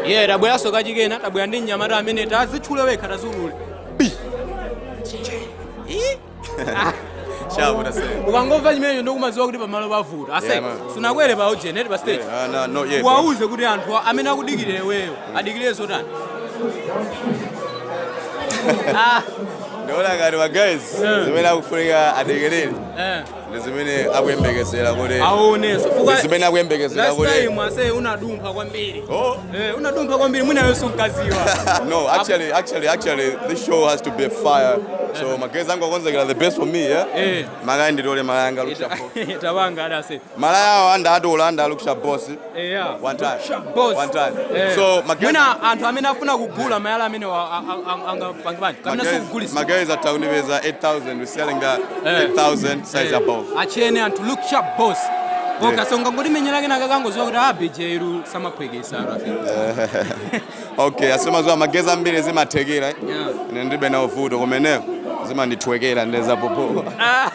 Ye, tabweranso kachikena, tabwera ndi mnyamata amene tazitchule wekha, taziulule. Shabu tase. Ukangomva chimenecho ndikumadziwa kuti pamalo pavuta ase. Yeah, man. Sunakwere pa ujeneti, pa stage. Yeah, no, not yet, bro. Wauze kuti anthu amene akudikirire iweyo adikirire zotani? Ah. Ndiona ngati ma guys zimene akufunika adikirire ndi zimene akuyembekezera kuti Aoneso. Ndi zimene akuyembekezera Last kuti time ase unadumpha kwambiri. Oh. Eh, unadumpha kwambiri, mwina yonso mkaziwa. No, actually, this show has to be fire. So my guys angokonzekera the best for me, yeah? Eh. Malaya nditole malaya anga boss. Tawanga adase. Malaya awo anda atola anda aluksha boss. Yeah. One time. Boss. One time. Eh. So my guys, Mwina anthu amene afuna kugula mayala amene angapangipani my kapena guys, sikugulisa? My guys at Tauniveza 8,000. We're selling that Eh. 8,000 size above. Achene anthu, look sharp boss. Yeah. Okay, so ngangoti menyera kena kakangoziwa kuti a BJ iru samaphwekesa ase. Okay, asema mageza ambiri zimathekera. Yeah. Ine ndibe na uvuto kumeneko zimandithwekera ndeza popo. Ah.